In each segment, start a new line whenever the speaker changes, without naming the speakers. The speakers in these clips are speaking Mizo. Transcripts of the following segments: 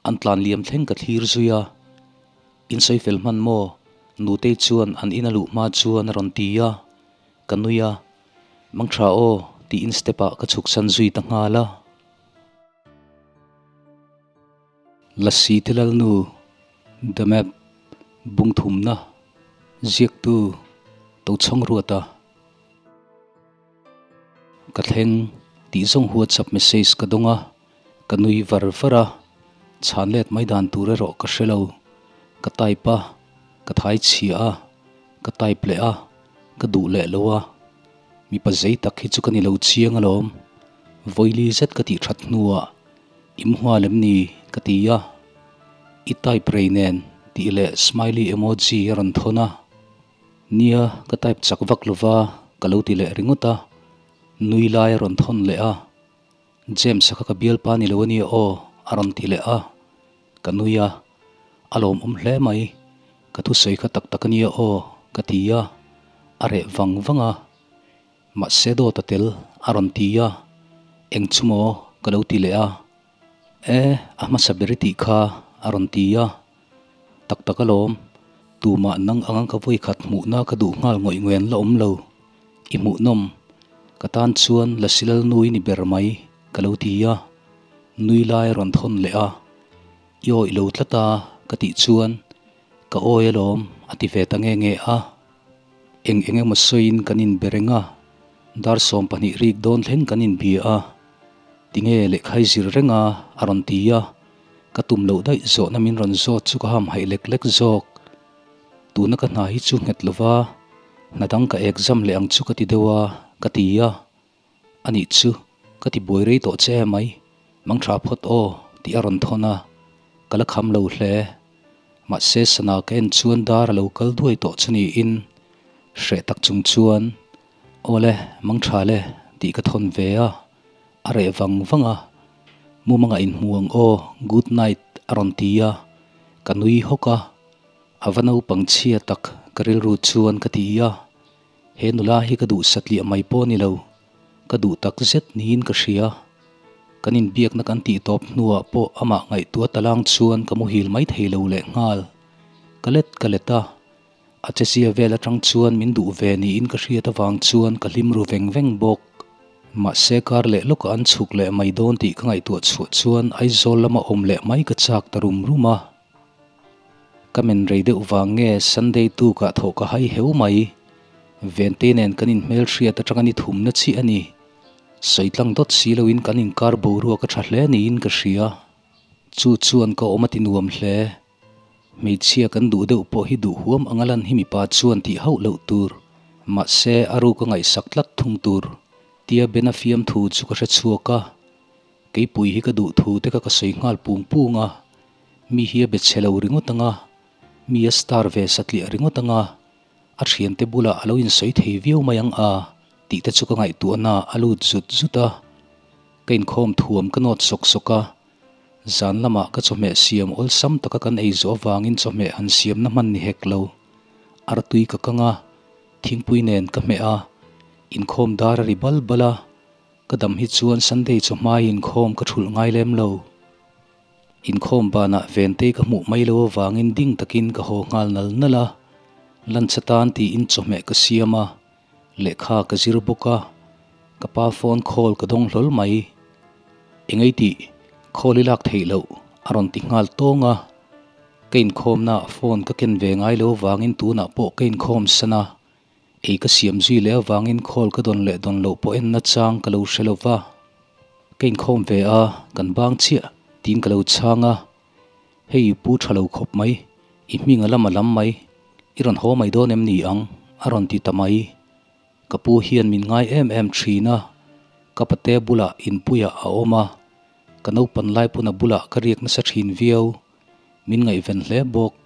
An tlan liam thleng ka thlir zui a. In sawi fel hman maw? Nutei chuan an in a luh hma chuan a rawn ti a. Ka nui a, Mang tha aw tiin step ah ka chhuk san zui ta nghal a. Lasi te lalnu, The Map, Bungthumna, Ziaktu, Tochhawng Ruata. Ka thleng tih zawng WhatsApp message ka dawng a, ka nui var var a, chhan let mai dan tur erawh ka hre lo. Ka type a, ka thai chhia a, ka type leh a, ka duh leh lo a. Mipa zei tak hi chu ka ni lo chiang alawm. Vawili zet ka tih that hnuah I mu nghal em ni? ka ti a, I type rei nen tih leh smiley emoji a rawn thawn a. Nia, ka type chak vak lova ka lo ti leh ringawt a, nui lai a rawn thawn leh a, James-a kha ka bialpa ni lo ania aw a rawn ti leh a, ka nui a, a lawmawm hle mai, ka thusawi kha tak tak ania aw ka ti a, a reh vang vang a, mahse dawt a tel a rawn ti a, eng chu maw ka lo ti leh a. E, a hmasa ber i tih kha, a rawn ti a. Tak tak alawm, tumah nang anga ka vawikhat hmuhna ka duh nghal ngawih ngawih an la awm lo. I hmuhnawm, ka tan chuan Lasilal nu i ni ber mai, ka lo ti a. Nui lai a rawn thawn leh a. I awih lo tlat a, ka tih chuan, Ka awi alawm, a ti ve ta nge nge a. Eng eng emaw sawiin kan inbe reng a, dar 12 rik dawn thleng kan inbia a. Tinge lehkha i zir reng a? a rawn ti a, ka tum loh daih zawhna min rawn zawt chu ka ham haih lek lek zawk. Tuna ka hna hi chu nghet lova, hna dang ka exam leh ang chu ka ti deuh a, ka ti a. Anih chu, ka ti buai rei tawh che emai, mang tha phawt aw tih a rawn thawn a, ka la kham lo hle. Mahse sana ka en chuan dar a lo kal duai tawh chu niin, hreh tak chung chuan, Awle, mang tha le tih ka thawn ve a, a reh vang vang a, Mumanga inhmu ang aw, good night a rawn ti a, ka nui hawk a, a va naupang chhia tak ka rilru chuan ka ti a. He nula hi ka duh satliah mai pawh a ni lo, ka duh tak zet niin ka hria. Kan inbiakna kan tih tawp hnuah pawh amah ngaihtuah talang chuan ka muhil mai thei lo leh nghal. Ka let ka let a, a chezia vel atang chuan min duh ve niin ka hriat avang chuan ka hlim ru veng veng bawk. Mahse kar leh lawkah an chhuk leh mai dawn tih ka ngaihtuah chhuah chuan Aizawl lama awm leh mai ka chak ta rum rum a. Ka men rei deuh vang nge Sunday tukah thawh ka hai heu mai. Vente nen kan inhmelhriat atanga ni thumna chiah a ni. Sawi tlang dawt si loin kan inkar boruak a tha hle niin ka hria. Chu chuan ka awm a ti nuam hle. Hmeichhia kan duh deuh pawh hi duh huam anga lan hi mipa chuan tih hauh loh tur. Mahse a ruk a ngaihsak tlat thung tur. Tia Bena fiamthu chu ka hre chhuak a. Keipui hi ka duh thu te kha ka sawi nghal pung pung a, mi hi a be chhe lo ringawt ang a, mi a star ve satliah ringawt ang a, a thiante bulah a lo insawi thei viau mai ang a tih te chu ka ngaihtuahna a lut zut zut a. Ka inkhawm thuam ka nawt sawk sawk a, zan lamah ka chawhmeh siam awlsam taka kan ei zawh avangin chawhmeh han siamna hman ni hek lo. Artui ka kang a, thingpui nen ka hmeh a, inkhawm dar a ri bal bal a, Ka dam hi chuan Sunday chawhmai inkhawm ka thulh ngai lem lo. Inkhawm banah Ventei ka hmuh mai lo avangin ding takin ka haw nghal nal nal a, lunch atan tiin chawhmeh ka siam a, lehkha ka zir bawk a, ka pa phone call ka dawng hlawl mai. Engei tih, call i lak theih loh a rawn ti nghal tawng a, ka inkhawmnaah phone ka ken ve ngai lo avangin tunah pawh ka inkhawm san a, Ei ka siam zui leh avangin call ka dawn leh dawn loh pawh en nachang ka lo hre lo va. Ka inkhawm ve a, kan bang chiah tiin ka lo chhang a. Hei pu tha lo khawp mai, i hming a lam a lam mai, i rawn haw mai dawn em ni ang? a rawn ti ta mai. Ka pu hian min ngai em em thin a, ka pate bulah inpuiah a awm a, ka naupan lai pawn a bulah ka riak nasa thin viau. Min ngaihven hle bawk.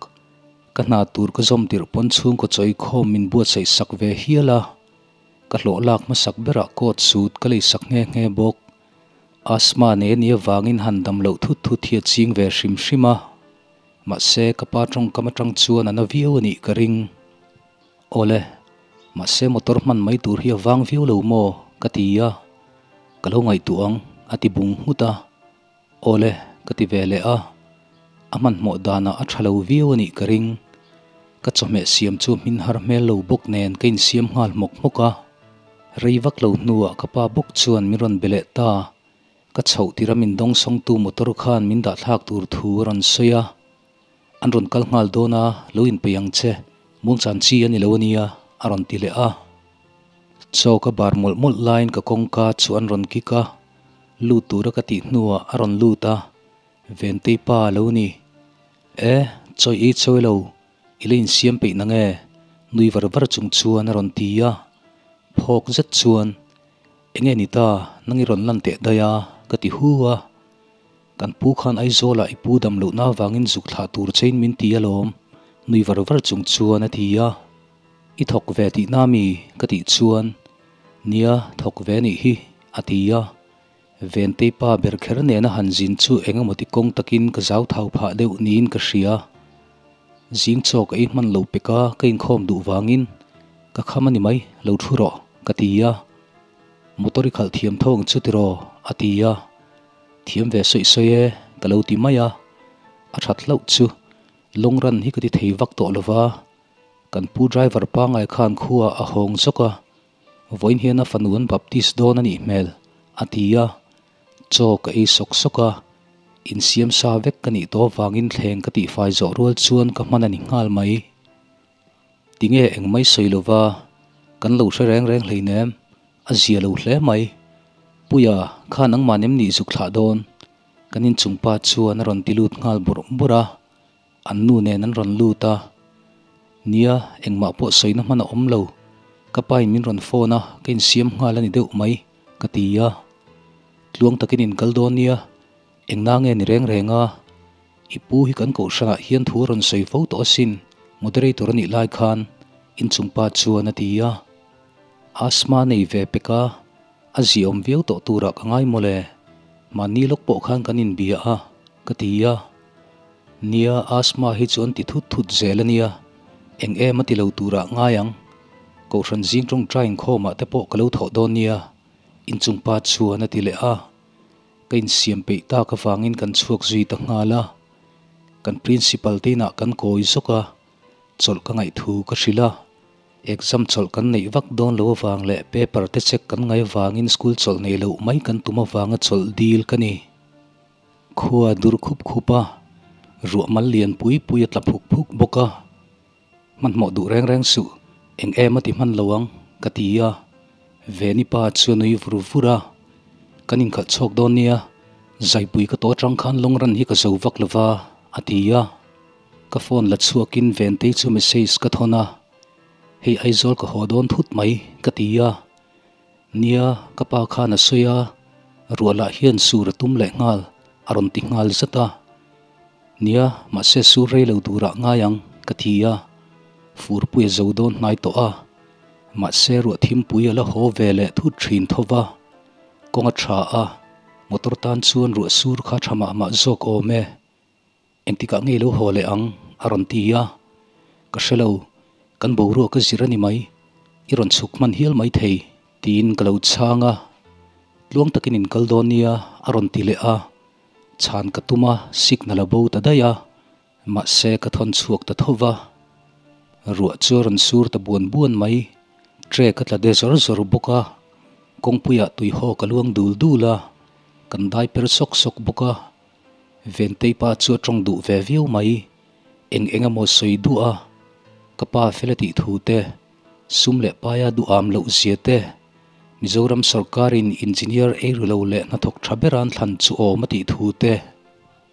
Ka hna tur ka zawm tirh pawn chhungkaw chawi khawm min buatsaih sak ve hial a. Ka hlawh lak hmasak berah coat suit ka lei sak nghe nghe bawk. Asthma nei a nih avangin han dam loh thut thut hi a ching ve hrim hrim a. Mahse ka pa tawngkam atang chuan a na viau a nih ka ring. Awle, mahse motor hman mai tur hi a vang viau lo maw? ka ti a. Ka lo ngaihtuah ang, a ti bung nghut a. Awle, ka ti ve leh a. A hmanhmawh danah a tha lo viau a nih ka ring. Ka chawhmeh siam chu hmin har hmel lo bawk nen ka insiam nghal hmawk hmawk a. Rei vak lo hnuah ka pa bawk chuan min rawn be leh ta. Ka chhoh tirh a min dawngsawngtu motor khan min dahthlak tur thu a rawn sawi a. An rawn kal nghal dawn a, lo inpeih ang che, muangchan chi a ni lo a nia, a rawn ti leh a. Chaw ka bar mawlh mawlh laiin ka kawngka chu an rawn kik a, lut tura ka tih hnuah a rawn lut a, Ventei pa a lo ni. E, chawi ei chawi lo, i la insiam peih na nge? Nui var var chung chuan a rawn ti a, phawk zet chuan, Enge ni ta, nang i rawn lan teh daih a, ka ti hu a. Kan pu khan Aizawlah i pu dam lohna avangin zuk thlah tur chein min ti alawm, nui var var chung chuan a ti a. I thawk ve tihna mi? ka tih chuan, Nia, thawk ve nih hi, a ti a. Ventei pa ber kher nena han zin chu eng emaw ti kawng takin ka zau thau phah deuh niin ka hria. Zing chaw ka ei hman lo pek a, ka inkhawm duh vangin ka kham a ni mai, lo thu rawh, ka ti a. Motor i khalh thiam tho ang chu tiraw? a ti a. Thiam ve sawi sawi e, ka lo ti mai a. A that hlauh chu long run hi ka ti thei vak tawh lo va, kan pu driver pangngai khan khua a hawng zawk a, vawiin hian a fanu an baptist dawn a nih hmel, a ti a. Chaw ka ei sawk sawk a, insiam sa vek ka nih tawh avangin thleng ka tihfai zawh rual chuan ka hman a ni nghal mai. Tinge engmai sawi lova kan lo hre reng reng hleinem, a zia lo hle mai. Puia, kha nangmah nem nih zuk thlah dawn? Kan inchung pa chuan a rawn ti lut nghal burh burh a, an nu nen an rawn lut a. Nia, engmah pawh sawina hman a awm lo. Ka pain min rawn phone a, ka insiam nghal a ni deuh mai, ka ti a. Tluang takin in kal dawn nia, engna nge ni reng reng a? I pu hi kan kohhranah hian thu a rawn sawi fo tawh asin, moderator a nih lai khan inchung pa chuan a ti a. Asthma nei ve pek a, a ziaawm viau tawh turah ka ngai mawle. Mahni lawk pawh khan kan inbia a, ka ti a. Nia, asthma hi chu an ti thut thut zel a nia, eng em a ti lo turah ngai ang. Kohhran zing tawngtai inkhawmah te pawh ka lo thawh dawn nia, inchung pa chuan a ti leh a. Ka insiam peih tak avangin kan chhuak zui ta nghal a, kan principal te inah kan kawi zawk a, chawlh ka ngaih thu ka hrilh a, exam chawlh kan neih vak dawn lo avang leh paper te check kan ngai avangin school chawlh neih loh mai kan tum avanga chawlh dil ka ni. Khua dur khup khup a, ruah mal lian pui pui a tla phuk phuk bawk a. Hmanhmawh duh reng reng suh, eng em a ti hman lo ang, ka ti a. Veni pa chu a nui vur vur a, Kan inkhalh chhuak dawn nia, zaipui ka tawh atang khan long run hi ka zo vak lo va, a ti a. Ka phone la chhuakin Ventei chu message ka thawn a, Hei Aizawl ka haw dawn thut mai, ka ti a. Nia, ka pa khan a sawi a, ruah lah hian sur a tum leh nghal, a rawn ti nghal zat a. Nia, mahse sur rei lo turah ngai ang, ka ti a. Furpui a zo dawn hnai tawh a. Mahse ruah thimpui a la haw ve leh thut thin tho va. Kawng a tha a, motor tan chuan ruah sur kha tha mah mah zawk awm e. Engtikah ngei lo haw leh ang? a rawn ti a. Ka hre lo, kan boruak ka zir a ni mai. I rawn chhuk hman hial mai thei, tiin ka lo chhang a. Tluang takin in kal dawn nia, a rawn ti leh a. Chhan ka tum a, signal a bo ta daih a, mahse ka thawn chhuak ta tho va. Ruah chu a rawn sur ta buan buan mai, tray ka tla de zawr zawr bawk a, kawngpuiah tuihaw ka luang dul dul a, kan dai per sawk sawk bawk a. Ventei pa chu a tawng duh ve viau mai, eng eng emaw sawi duh a, ka pa fel a tih thu te, sum leh paia duham loh zia te, Mizoram sorkarin engineer ei ru lo leh hnathawk tha ber an thlan chu awm a tih thu te,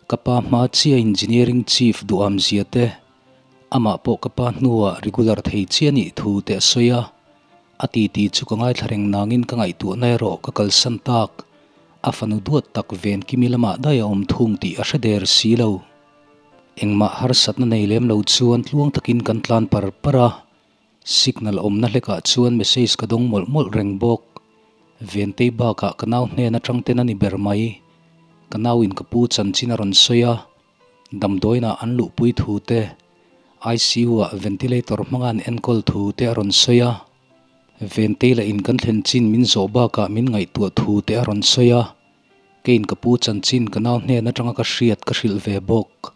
ka pa hma chiah engineering chief duham zia te, amah pawh ka pa hnuah regular thei chiah nih thu te a sawi a, a titi chu ka ngaithla reng nangin ka ngaihtuahna erawh ka kalsan tak, a fanu duat tak ven kimi lamah daih a awm thung tih a hre der si lo. Engmah harsatna nei lem lo chuan tluang takin kan tlan par par a. Signal awmna hlekah chuan message ka dawng mawlh mawlh reng bawk. Ventei bakah ka nau hnen atang ten a ni ber mai. Ka nauin ka pu chanchin a rawn sawi a, damdawiinah an luhpui thu te, ICU-ah ventilator hmanga an enkawl thu te a rawn sawi a. Ventei lah in kan thlen chin min zawh bakah min ngaihtuah thu te a rawn sawi a. Keiin ka pu chanchin ka nau hnen atanga ka hriat ka hrilh ve bawk.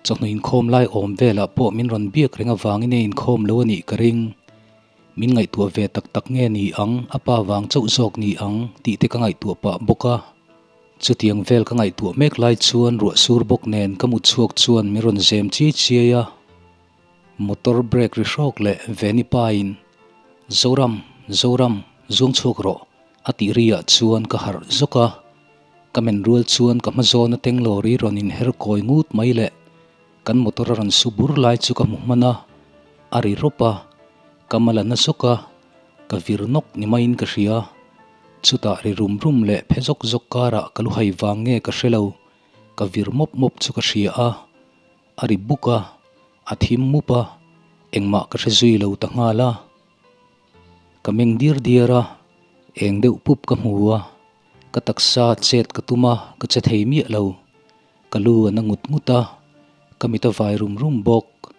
Chawhnu inkhawm lai awm velah pawh min rawn biak reng avangin a inkhawm lo a nih ka ring. Min ngaihtuah ve tak tak nge ni ang, a pa vang chauh zawk ni ang tih te ka ngaihtuah pah bawk a. Chutiang vel ka ngaihtuah mek lai chuan ruah sur bawk nen ka mut chhuak chuan min rawn zem chiai chiai a. Motor brake ri hrawk leh Veni pain, Zoram, Zoram, zuang chhuak rawh, a tih ri ah chuan ka harh zawk a. Ka men rual chuan ka hma zawn a tenglawri rawn inher kawi ngut mai leh kan motor a rawn su bur lai chu ka hmu hman a, a ri rawp a, ka mal a na zawk a, ka vir nawk ni maiin ka hria. Chutah ri rum rum leh phe zawk zawk karah ka lu hai vang nge ka hre lo, ka vir mawp mawp chu ka hria a, a ri buk a, a thim mup a, engmah ka hre zui lo ta nghal a. Ka meng diar diar a, eng deuh pup ka hmu a, ka taksa chet ka tum a, ka che thei miah lo. Ka lu a na ngut ngut a, ka mit a vai rum rum bawk.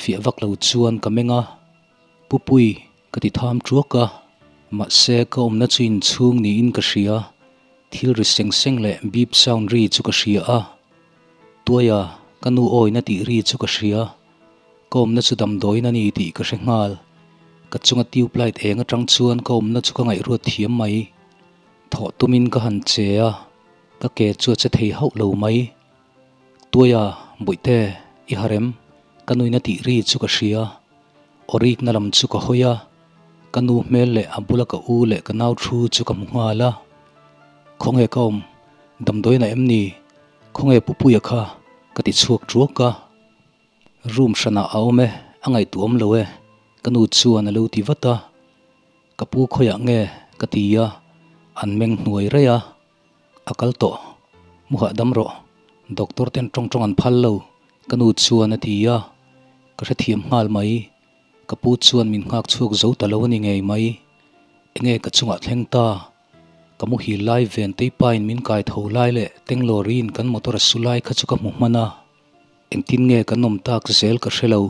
Fiah vak lo chuan ka meng a, Pupui ka ti tham tuak a, mahse ka awmna chu inchhung niin ka hria, thil ri seng seng leh beep sound ri chu ka hria a. Tuaia ka nu awina tih ri chu ka hria, ka awmna chu damdawiin a ni tih ka hre nghal. Ka chunga tube light eng atang chuan ka awmna chu ka ngaihruat thiam mai. Thawh tumin ka han che a, ka ke chu a che thei hauh lo mai. Tuaia, Bawihte, i harem, ka nuina tih ri chu ka hria. Awrikna lam chu ka hawi a, ka nu hmel leh a bula ka u leh ka nau thu chu ka hmu nghal a. Khawnge ka awm, damdawiin a em ni? Khawnge Pupuia kha? ka ti chhuak ṭuak a. Room hranah a awm e, a ngaihtuah awm lo e, ka nu chuan a lo ti vat a. Ka pu khawiah nge? ka ti a, an meng hnuai raih a. A kal tawh. Mu hahdam rawh. Doctor ten tawng tawng an phal lo, ka nu chuan a ti a. Ka hrethiam nghal mai. Ka pu chuan min nghak chhuak zo ta lo a ni ngei mai. Enge ka chungah thleng ta? Ka muhil lai ven teipain min kai tho lai leh Tenglawriin kan motor a su lai kha chu ka hmu hman a. Engtin nge kan awm tak zel ka hre lo.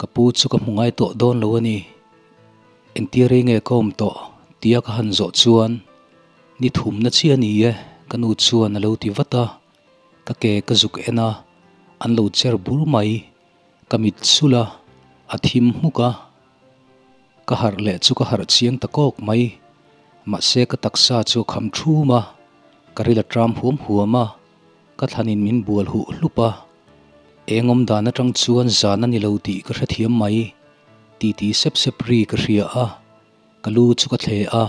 Ka pu chu ka hmu ngai tawh dawn lo a ni. Engtia rei nge ka awm tawh tia ka han zawh chuan ni thumna chiah a ni e ka nu chuan a lo ti vat a. Ka ke ka zuk en a, an lo cher bur mai. Ka mit sulh a, a thim hmuk a. Ka harh leh chu ka harh chiang ta kawk mai. Mahse ka taksa chu a kham thum a, ka ril a tram huam huam a. Ka thlanin min bual huh hlup a, eng awm dan atang chuan zan a ni lo tih ka hrethiam mai. Titi sep sep ri ka hria a, ka lu chu ka thle a,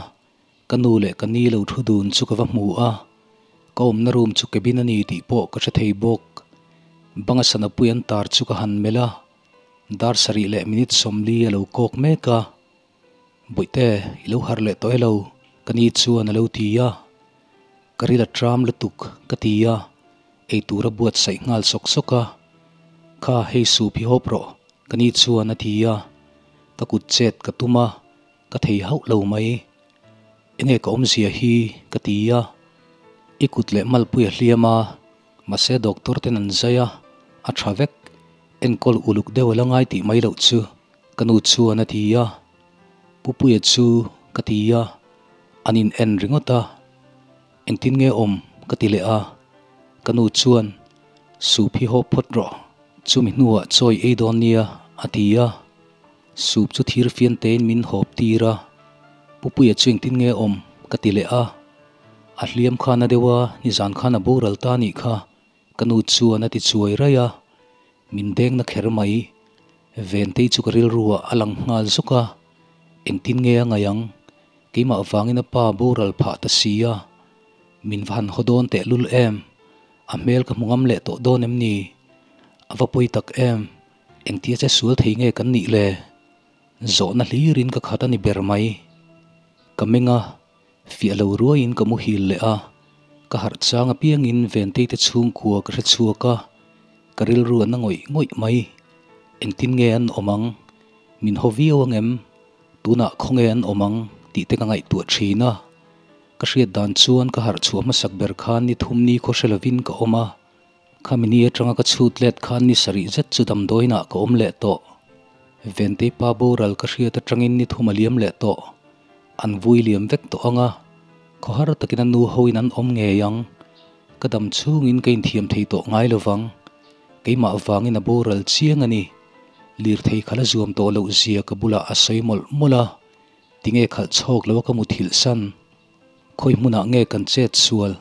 ka nu leh ka ni lo thu dun chu ka va hmu a, ka awmna room chu cabin a ni tih pawh ka hre thei bawk. Banga sanapui an tar chu ka han melh a, dar sarih leh minute 40 a lo kawk mek a. Bawihte, i lo harh leh tawh e lo, ka ni chuan a lo ti a. Ka ril a tram lutuk, ka ti a, eitur a buatsaih nghal sawk sawk a. Kha, hei sup hi hawp rawh, ka ni chuan a ti a. Ka kut chet ka tum a, ka thei hauh lo mai. Enge ka awmzia hi, ka ti a. I kut leh malpui a hliam a, mahse doctor ten an zai a, a tha vek. Enkawl uluk deuh a la ngai tih mai loh chu, ka nu chuan a ti a. Pupuia chu ka ti a, an in en ringawt a. Engtin nge awm? ka ti leh a. Ka nu chuan, Soup hi haw phawt rawh, chumi hnuah chawi ei dawn nia, a ti a. Soup chu thir fian tein min hawp tir a. Pupuia chu engtin nge awm? ka ti leh a. A hliam khan a deuh a, nizan khan a boral ta anih kha, ka nu chuan a ti chuai raih a. Min dengna kher mai. Ventei chu ka rilruah a lang nghal zuk a, engtin nge a ngaih ang? Keimah vangin a pa boral phah ta si a, min va han haw dawn tehlul em? A hmel ka hmu ngam leh tawh dawn em ni? A va pawi tak em? Engtia che sual thei nge kan nih le? Zawhna hlirin ka khat a ni ber mai. Ka meng a, fiah lo ruaiin ka muhil leh a, ka harh chang apiangin Ventei te chhungkua ka hre chhuak a, ka rilru a na ngawih ngawih mai. Engtin nge an awm ang? Min haw viau ang em? Tunah khawnge an awm ang tih te ka ngaihtuah thin a. Ka hriat dan chuan ka harh chhuah hmasak ber khan ni thum ni khaw hre lovin ka awm a. Khami ni atanga ka chhut let khan ni sarih zet chu damdawiinah ka awm leh tawh. Ventei pa boral ka hriat atangin ni thum a liam leh tawh. An vui liam vek tawh ang a, khawhar takin a nu hoin an awm ngei ang. Ka dam chhungin ka inthiam thei tawh ngai lovang. Keimah vangin a boral chiang a ni. Lirthei khalh a zuam tawh loh zia ka bulah a sawi mawlh mawlh a, tinge khalh chhawk lo a ka muthilh san? Khawi hmunah nge kan chet sual?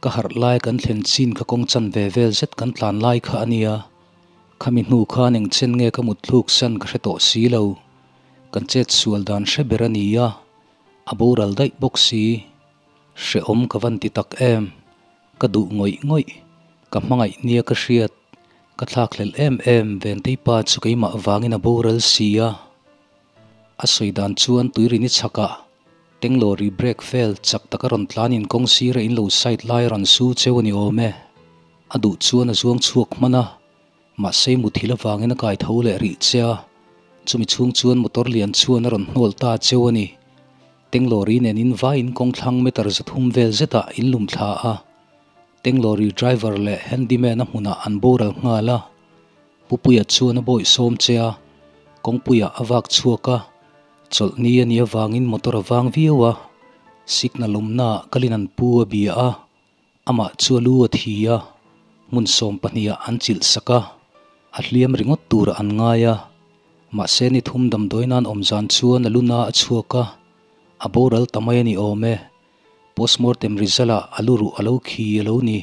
Ka harh lai kan thlen chin kha kawng chan ve vel zet kan tlan lai kha a nia. Khami hnu khan eng chen nge ka mutthluk san ka hre tawh si lo. Kan chet sual dan hre ber a nia, a boral daih bawk si. Hrehawm ka van ti tak em? Ka duh ngawih ngawih, ka hmangaih nia ka hriat, ka thlakhlelh em em Ventei pa chu keimah vangin a boral si a. A sawi dan chuan tuirini chhakah Tenglawri brake fail chak taka rawn tlanin kawng sira in lo side lai a rawn su cheu a ni awm e. A duh chuan a zuang chhuak hman a, mahse muthilh avangin a kai tho leh rih che a, chumi chhung chuan motor lian chuan a rawn hnawl ta cheu a ni. Tenglawri nen in vaiin kawng thlang meter 300 vel zetah in lum thla a, Tenglawri driver leh handyman a hmunah an boral nghal a, Pupuia chuan a bawih sawm che a, kawngpuiah a vak chhuak a, chawlhni a nih avangin motor a vang viau a, signal awmnaah kalin an pu a bia a, Amah chu a lu a thi a, hmun 12 ah an chilh sak a, a hliam ringawt turah an ngai a. Mahse ni thum damdawi nan awm zan chuan a luna a chhuak a, a boral ta mai a ni awm e. Postmortem result ah a lu ruh a lo khi a lo ni.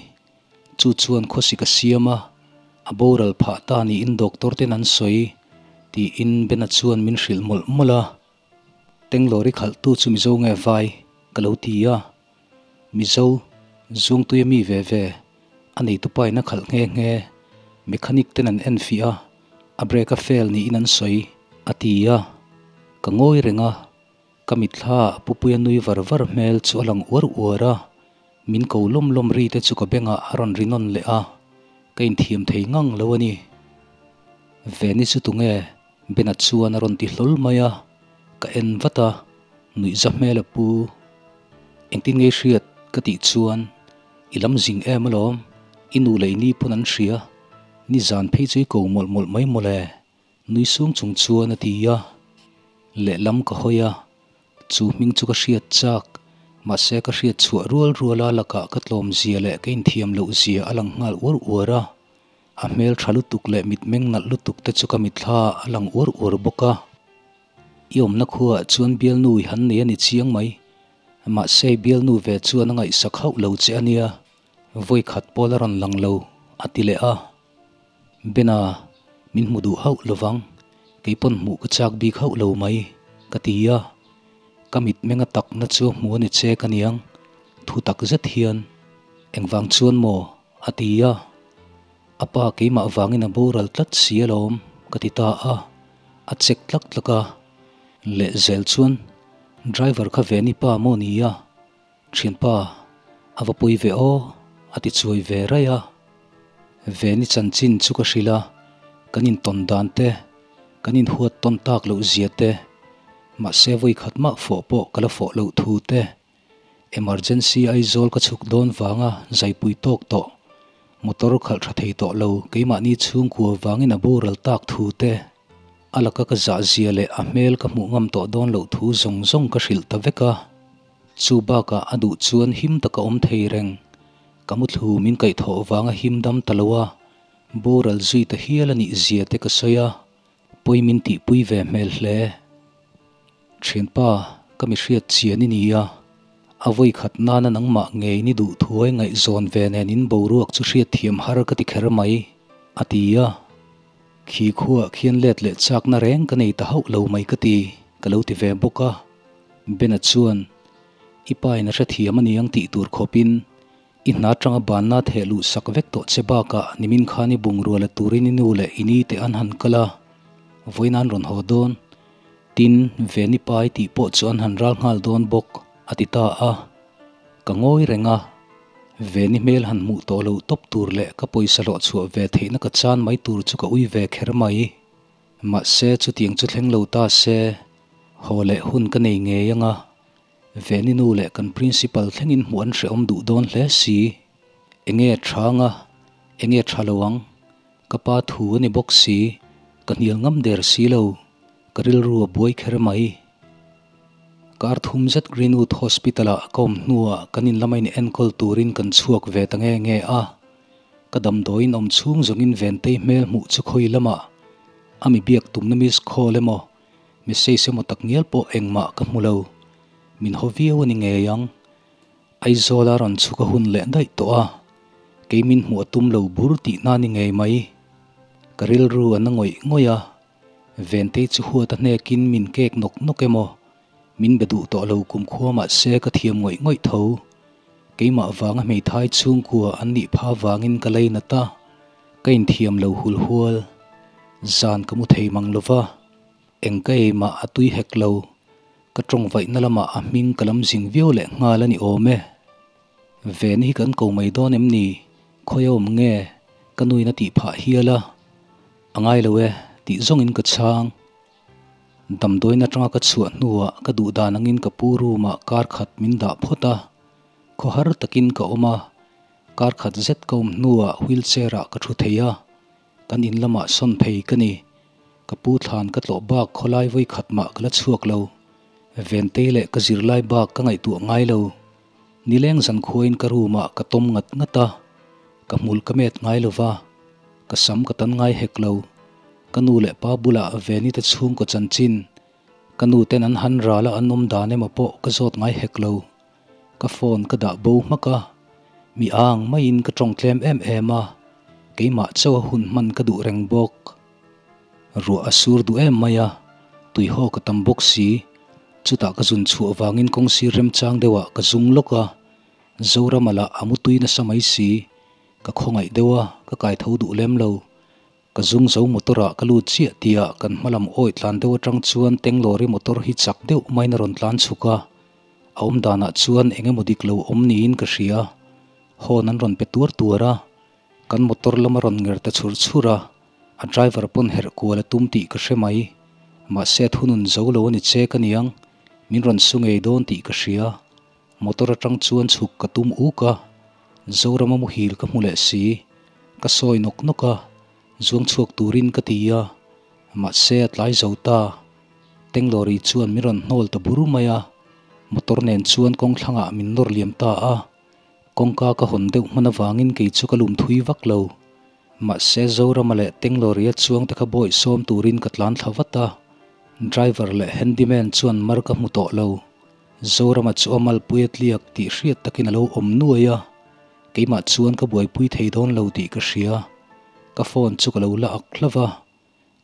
Chu chuan khawsik a siam a, a boral phah ta niin doctor ten an sawi, tiin Bena chuan min hrilh mawlh mawlh a. Tenglawri khalhtu chu Mizo nge vai ka lo ti a. Mizo, Zuangtuia mi ve ve, a neitupa in a khalh nghe nghe, mechanic ten an enfiah a, a brake a fail niin an sawi, a ti a. Ka ngawi reng a, ka mitthla ah Pupuia nui var var hmel chu a lang uar uar a, min ko lawm lawm ri te chu ka bengah a rawn ri nawn leh a, ka inthiam thei ngang lo a ni. Veni chu tunge? Bena chuan a rawn ti hlawl mai a, ka en vat a, nuihza hmel a pu. Engtin ngei hriat ka tih chuan i lam zing em alawm, i nu leh i ni pawn an hria, nizan phei chu i ko mawlh mawlh mai mawle, nui sung chung chuan a ti a. Lehlam ka hawi a, chu hming chu ka hriat chak, mahse ka hriat chhuah rual ruala lakah ka tlawm zia leh ka inthiam loh zia a lang nghal uar uar a. A hmel tha lutuk leh mitmeng nalh lutuk te chu ka mitthla a lang uar uar bawk a. I awmna khuaah chuan bialnu i han nei a ni chiang mai. Mahse i bialnu ve chuan a ngaihsak hauh lo che a nia, vawi khat pawl a rawn lang lo, a ti leh a. Bena, min hmu duh hauh lovang, kei pawn hmuh ka chak bik hauh lo mai, ka ti a. Ka mitmeng a takna chu a hmu a ni che ka niang, thu tak zet hian, Engvang chuan maw? A ti a, A pa keimah vangin a boral tlat si alawm, ka ti ta a, a check tlak tlak a. Lehzel chuan driver kha Veni pa maw ni a, Thianpa, a va pawi ve aw, a ti chuai ve raih a. Veni chanchin chu ka hrilh a, kan intawn dan te, kan inhuat tawn tak loh zia te, mahse vawi khat mah fawh pawh ka la fawh loh thu te, Emergency Aizawl ka chhuk dawn vanga zaipui tawk tawh, motor khalh tha thei tawh lo keimahni chhungkua vangin a boral tak thu te, a laka ka zah zia leh a hmel ka hmuh ngam tawh dawn loh thu zawng zawng ka hrilh ta vek a. Chu bakah a duh chuan him taka awm thei reng, ka muthlu min kaihthawh vanga him dam ta lo a, boral zui ta hial a nih zia te ka sawi a, pawi min tihpui ve hmel hle. Thianpa, ka mi hriat chian i ni a, a vawi khat nana nangmah ngei ni duh thuai ngaihzawn ve nen in boruak chu hriat thiam har ka ti kher mai, a ti a. Khi khuaah khian let leh chakna reng ka nei ta hauh lo mai ka ti, ka lo ti ve bawk a. Bena chuan, I pa in a hrethiam a niang tih tur khawpin i hna atanga banna theh luh sak vek tawh che bakah nimin khan i bungrua la turin i nu leh i ni te an han kal a, vawiin an rawn haw dawn. Tin, Veni pai tih pawh chu an han ral nghal dawn bawk, a ti ta a. Ka ngawi reng a, Veni hmel han hmuh tawh loh tawp tur leh ka pawisa hlawh chhuah ve theihna ka chan mai tur chu ka ui ve kher mai. Mahse, chutiang chu thleng lo ta se, haw leh hun ka nei ngei ang a, Veni nu leh kan principal thlengin hmuh an hrehawm duh dawn hle si. Enge tha anga, enge tha lo ang? Ka pa thu a ni bawk si, ka hnial ngam der si lo, ka rilru a buai kher mai. Kar thum zet Greenwood Hospital-ah ka awm hnuah kan in lama in enkawl turin kan chhuak ve ta nge nge a. Ka damdawiin awm chhung zawngin Ventei hmel hmuh chu khawi lamah a mi biak tumna miss call emaw message emaw tak ngial pawh engmah ka hmu lo. Min haw viau a ni ngei ang. Aizawla rawn chhuk a hun leh daih tawh a, kei min hmuh a tum lo bur tihna ni ngei mai. Ka rilru a na ngawih ngawih a, Ventei chu huat a hnekin min kek nawk nawk emaw min be duh tawh lo kumkhua mahse ka thiam ngawih ngawih tho. Keimah vanga hmeithai chhungkua an nih pha vangin ka leinat a, ka inthiam lo hul hual. Zan ka mu thei mang lo va, eng ka ei mah a tui hek lo. Ka tawngvaihna lamah a hming ka lam zing viau leh nghal a ni awm e. Ven hi kan ko mai dawn em ni? Khawi a awm nge? Ka nuin a tih phah hial a. A ngai lo e, tih zawngin ka chhang. Damdawiin atanga ka chhuah hnuah ka duh dan angin ka pu room ah kar khat min dah phawt a, khawhar takin ka awm a, kar khat zet ka awm hnuah wheelchair ah ka thu thei a, kan in lamah sawn phei ka ni. Ka pu thlan ka tlawh bak khawlai vawi khat mah ka la chhuak lo. Ventei leh ka zirlai bak ka ngaihtuah ngai lo. Nileng zan khuain ka room ah ka tawm ngat ngat a, ka hmul ka met ngai lo va, ka sam ka tan ngai hek lo. Ka nu leh pa bulah Veni te chhungkaw chanchin, ka nu ten an han ral a an awm dan emaw pawh ka zawt ngai hek lo. Ka phone ka dah bo hmak a, mi ang maiin ka tawng tlem em em a, keimah chauh a hun hman ka duh reng bawk. Ruah a sur duh em mai a, tuihaw ka tam bawk si. Chutah ka zun chhuah vangin kawng sir remchang deuhah ka zung lawk a, Zorama lah a mutui nasa mai si. Ka khawngaih deuh a, ka kai tho duh lem lo. Ka zung zo motor ah ka lut chiah tihah kan hmalam awi tlan deuh atang chuan Tenglawri motor hi chak deuh maiin a rawn tlan chhuk a, a awm danah chuan eng emaw dik lo awm niin ka hria. Horn an rawn pe tuar tuar a, kan motor lam a rawn nger ta chhur chhur a, A driver pawn herh kual a tum tih ka hre mai. Mahse a thunun zo lo a ni che ka niang. Min rawn su ngei dawn tih ka hria. Motor atang chuan chhuk ka tum uk a. Zorama muhil ka hmu leh si. Ka sawi nawk nawk a. Zuang chhuak turin ka ti a. Mahse a tlai zo ta. Tenglawri chuan min rawn hnawl ta bur mai a. Motor nen chuan kawng thlangah min nawr liam ta a. Kawngka ka hawn deuh hman avangin kei chu ka lum thui vak lo. Mahse Zorama leh Tengloria chuang te kha bawih sawm turin ka tlan thla vat a, driver leh handyman chuan mar ka hmu tawh lo. Zorama chu a malpui a tliak tih hriat takin a lo awm nuai a, keimah chuan ka buaipui thei dawn lo tih ka hria. Ka phone chu ka lo la ak hlauh va,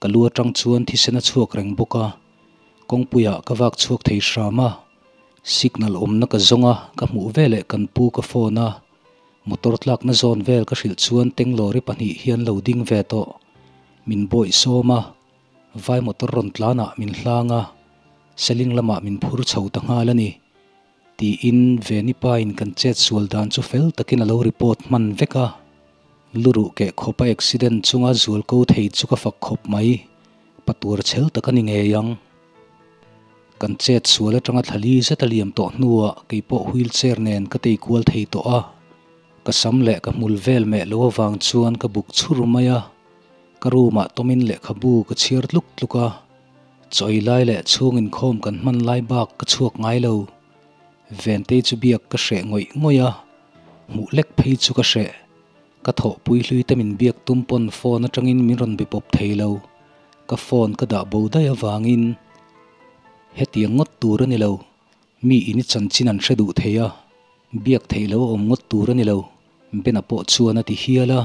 ka lu atang chuan thisen a chhuak reng bawk a, kawngpuiah ka vak chhuak thei hram a, signal awmna ka zawng a, ka hmuh veleh kan pu ka phone a, Motor tlakna zawn vel ka hrilh chuan Tenglawri pahnih hian lo ding ve tawh. Min bawih sawm a, vai motor rawn tlanah min hlang a, Seling lamah min phur chho ta nghal a ni. Tiin Veni pain kan chet sual dan chu fel takin a lo report hman vek a. Luruh keh khawpa accident chunga zual ko thei chu ka fak khawp mai. Patuar chhel tak a ni ngei ang. Kan chet sual atanga thlali zet a liam tawh hnuah kei pawh wheelchair nen ka tei kual thei tawh a, ka sam leh ka hmul vel meh lo avang chuan ka buk chhur mai a, ka room ah tawmin lehkhabu ka chhiar tluk tluk a, chawi lai leh chhung inkhawm kan hman lai bak ka chhuak ngai lo. Ventei chu biak ka hreh ngawih ngawih a, hmuh lek phei chu ka hreh. Ka thawhpui hlui te min biak tum pawn phone atangin min rawn be pawp thei lo. Ka phone ka dah bo daih avangin hetiang ngawt tur a ni lo. Mi in i chanchin an hre duh thei a, biak theih lo a awm ngawt tur a ni lo, Bena pawh chuan a ti hial a.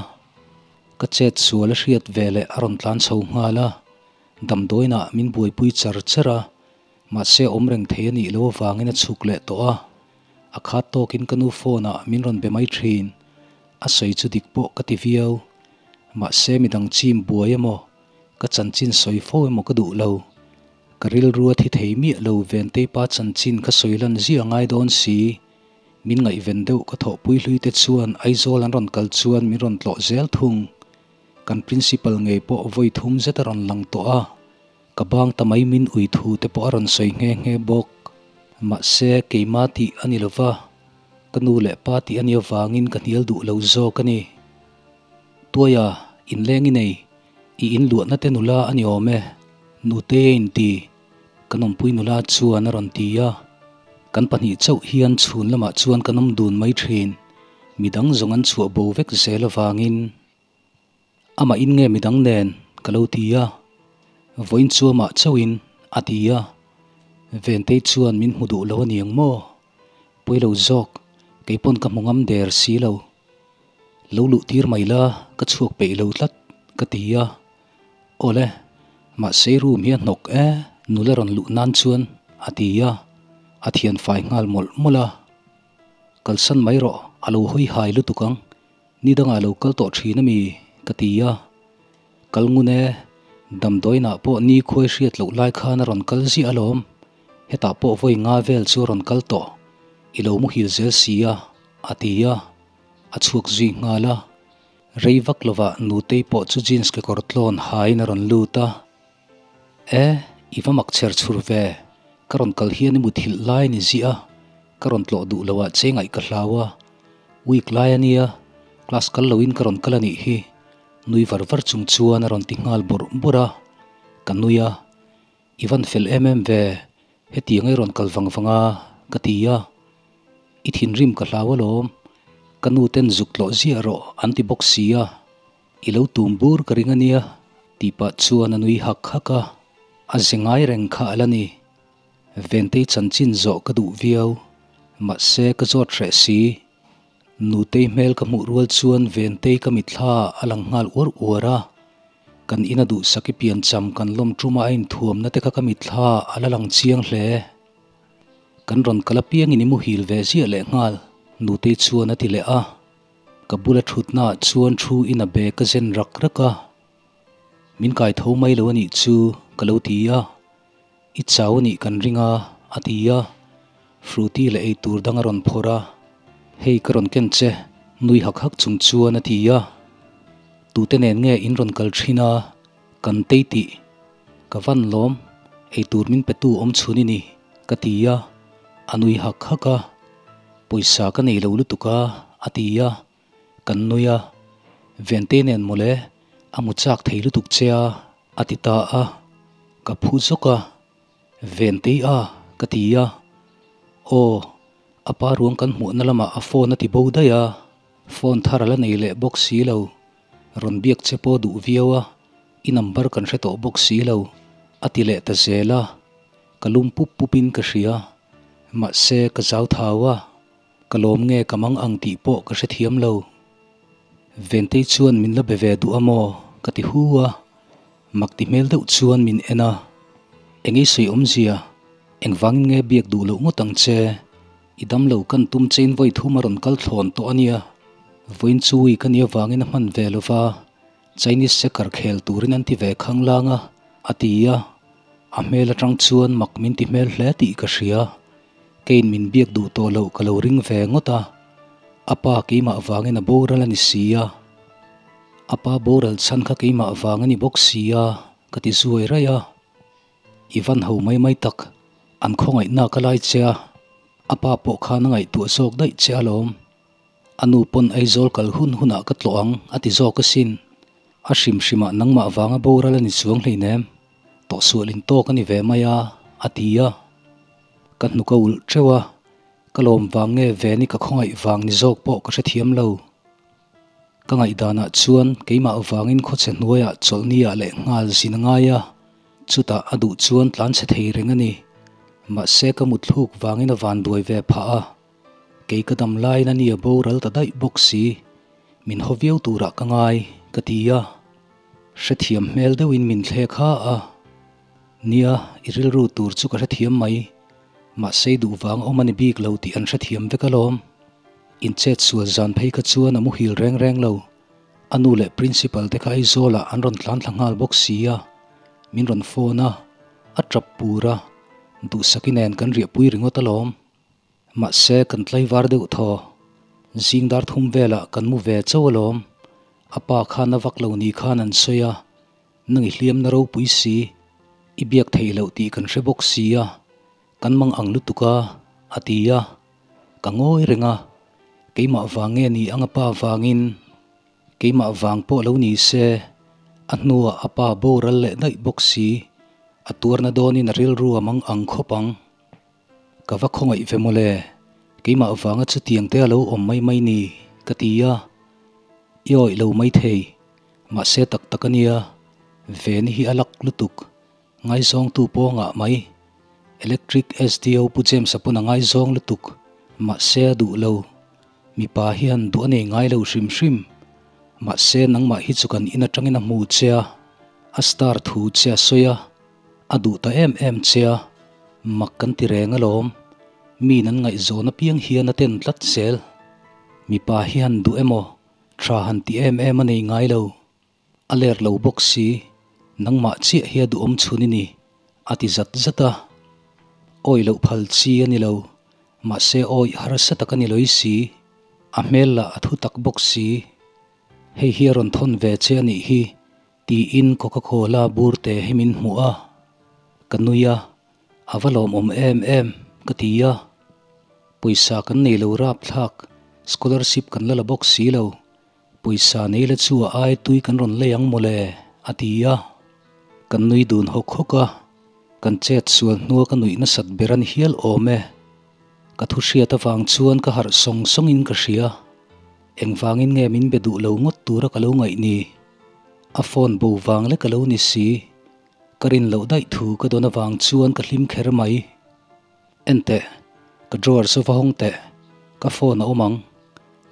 Ka chet sual a hriat ve leh a rawn tlan chho nghal a, damdawiinah min buaipui char char a, mahse awm reng thei a nih loh avangin a chhuk leh tawh a. A khat tawkin ka nu phone ah min rawn be mai thin. A sawi chu dik pawh ka ti viau. Mahse midang chim buai emaw, ka chanchin sawi fo emaw ka duh lo. Ka rilru a thi thei miah lo Ventei pa chanchin ka sawi lan zia ngai dawn si. Min ngaihven deuh ka thawhpui hlui te chuan Aizawl an rawn kal chuan min rawn tlawh zel thung. Kan principal ngei pawh vawi thum zet a rawn lang tawh a. Ka bang ta mai min ui thu te pawh a rawn sawi nghe nghe bawk. Mahse, keima tih a ni lo va, ka nu leh pa tih a nih avangin ka hnial duh lo zawk a ni. Tuaia, inleng i nei, i inluahna te nula a ni awm e, nute a inti, kan awmpui nula chuan a rawn ti a. Kan pahnih chauh hian chhun lamah chuan kan awm dun mai thin. Midang zawng an chhuah bo vek zel avangin amah in nge midang nen ka lo ti a, vawiin chu amah chauhin a ti a, Ventei chuan min hmu duh lo a niang maw? Pawi lo zawk, kei pawn ka hmu ngam der si lo. Lo luh tir mai la, ka chhuak peih lo tlat ka ti a. Awle, mahse room hi a hnawk e, nula rawn luh nan chuan a ti a, a thian fai nghal mawlh mawlh a. Kalsan mai rawh, a lo hawi hai lutuk ang, ni dangah lo kal tawh thin a mi? ka ti a. Kal ngun e, damdawiinah pawh ni khuai hriat loh lai khan a rawn kal ziah alawm, hetah pawh vawi nga vel chu a rawn kal tawh, i lo muhil zel si a, a ti a, a chhuak zui nghal a. Rei vak lovah Nutei pawh chu jeans kekawr tlawn haiin a rawn lut a. E, i va mak chher chhur ve, ka rawn kal hian i muthilh lai ni ziah a, ka rawn tlawh duh loh ah che ngaih ka hlau a, week lai a nia, class kal loin ka rawn kal a nih hi, nui var var chung chuan a rawn ti nghal bawrh bawrh a, ka nui a, i van fel em em ve, hetiang i rawn kal vang vang a, ka ti a, i thinrim ka hlau alawm, ka nu ten zuk tlawh ziah rawh an ti bawk si a. I lo tum bur ka ring a nia, tih pah chuan a nui hak hak a, a ze ngai reng kha a la ni. Ventei chanchin zawh ka duh viau, mahse ka zawt hreh si. Nutei hmel ka hmuh rual chuan Ventei ka mitthla a lang nghal uar uar a, kan ina duhsak i piancham kan lawm tuma a inthuamna te kha ka mitthla a la lang chiang hle. Kan rawn kal apiangin i muhil ve ziah leh nghal, Nutei chuan a ti leh a. Ka bula thutnaah chuan thu in a bag a zen rak rak a, Min kai tho mai lo a nih chu ka lo ti a, I chau a nih kan ring a a ti a, Fruity leh eitur dang a rawn phawrh a, Hei ka rawn ken che nui hak hak chung chuan a ti a, Tute nen nge in rawn kal thin a, kan tei tih ka van lawm, eitur min petu awm chhun i ni ka ti a, a nui hak hak a. Pawisa ka nei lo lutuk a, a ti a, kan nui a, Vente nen mawle, a hmu chak thei lutuk che a, a ti ta a, ka phu zawk a, Ventei a, ka ti a, Aw, a pa ruang kan hmuhna lamah a phone a ti bo daih a, phone thar a la nei leh bawk si lo, rawn biak che pawh duh viau a, i number kan hre tawh bawk si lo, a ti leh ta zel a. Ka lum pup pupin ka hria, mahse ka zau thau a, ka lawm nge ka mang ang tih pawh ka hrethiam lo. Ventei chuan min la be ve duh a maw? ka ti hu a, mak ti hmel deuh chuan min en a, Engei sawi awmzia, engvangin nge biak duh loh ngawt ang che? I damlo kan tum chein vawi thum a rawn kal thlawn tawh a nia, vawiin chui ka nih avangin a hman ve lo va, Chinese checker khel turin an ti ve khanglang a, a ti a. A hmel atang chuan mak min ti hmel hle tih ka hria. Keiin min biak duh tawh loh ka lo ring ve ngawt a. A pa keimah vangin a boral a ni si a. A pa boral chhan kha keimah vang a ni bawk si a, ka ti zuai raih a. I van ho mai mai tak, an khawngaihna ka lai che a, a pa pawh khan a ngaihtuah zawk daih che alawm. A nu pawn Aizawl kal hun hunah ka tlawh ang a ti zawk asin. A hrim hrimah nangmah vanga boral a ni chuang hleinem. Tawhsual in tawk a ni ve mai a, a ti a. Ka hnuk a ulh teuh a, ka lawm vang nge Veni ka khawngaih vang ni zawk pawh ka hrethiam lo. Ka ngaihdanah chuan keimah vangin khawchhe hnuaiah chawlhniah leh nghal zin a ngai a, chutah a duh chuan tlanchhe thei reng a ni. Mahse ka mutthluk vangin a vanduai ve phah a. Kei ka dam laiin a nia boral ta daih bawk si, min haw viau turah ka ngai, ka ti a. Hrethiam hmel deuhin min thlek ha a. Nia, i rilru tur chu ka hrethiam mai. Mahse i duh vang awm a ni bik lo tih an hrethiam vek alawm. Inchet sual zan phei kha chuan a muhil reng reng lo. A nu leh principal te kha Aizawlah an rawn tlan thla nghal bawk si a. Min rawn phone a, a tap pur a. Duhsaki nen kan riahpui ringawt alawm. Mahse, kan tlaivar deuh thaw. Zing dar thum velah kan mu ve chauh alawm. A pa khan a vak lo ni khan an sawi a, nang i hliamna ropui si, i biak theih loh tih kan hre bawk si a, kan mang ang lutuk a, a ti a. Ka ngawi reng a, keimah vang nge ni ang a pa vangin? Keimah vang pawh lo ni se, a hnuah a pa boral leh daih bawk si, a tuarna dawnin a rilru a mang ang khawp ang. Ka va khawngaih ve mawle, keimah vanga chutiang te a lo awm mai mai ni, ka Ka ti a, I awih lo maithei, mahse tak tak a nia, Veni hi a lak lutuk, ngaizawngtu pawngah mai, Electric SDO Pu James-a pawn a ngaizawng lutuk, mahse a duh lo, mipa hian duh a nei ngai lo hrim hrim, mahse nangmah hi chu kan in atangin a hmu che a, a star thu che a sawi a, a duh ta em em che a, mak kan ti reng alawm, miin an ngaihzawn apiang hian a ten tlat zel. Mipa hian duh emaw tha han ti em em a nei ngai lo, a ler lo bawk si, nangmah chiah hi a duhawm chhun i ni, a ti zat zat a. Awi loh phal chi a ni lo, mahse awi harsa tak a ni lawih si, a hmel lah a thu tak bawk si. Hei hi a rawn thawn ve che a nih hi, tiin Coca Cola bur te hi min hmuh a, ka nui a, a va lawmawm em em, ka ti a. Pawisa kan nei lo rapthlak, scholarship kan la la bawk si lo, pawisa nei la chu a ai tui kan rawn lei ang mawle, a ti a. Kan nui dun hawk hawk a, kan chet sual hnua ka nuih nasat ber a ni hial awm e. Ka thu hriat avang chuan ka harh sawng sawngin ka hria. Engvangin nge min be duh lo ngawt tura ka lo ngaih ni? A phone bo vang lek a lo ni si. Ka rin loh daih thu ka dawn avang chuan ka hlim kher mai. Enteh, ka drawer chu va hawng teh, ka phone a awm ang.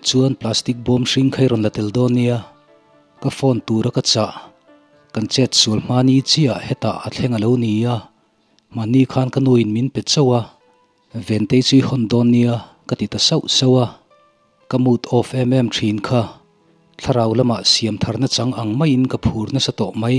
Chuan plastic bawm hring kha i rawn la tel dawn nia. Ka phone tura ka chah. Kan chet sual hma ni chiah hetah a thleng a lo ni a. Mahni khan ka nuin min pe chauh a, Ventei chu i hawn dawn nia ka ti ta sauh sauh a. Ka mood off em em thin kha. Thlarau lamah siam tharna chang ang maiin ka phur nasa tawh mai.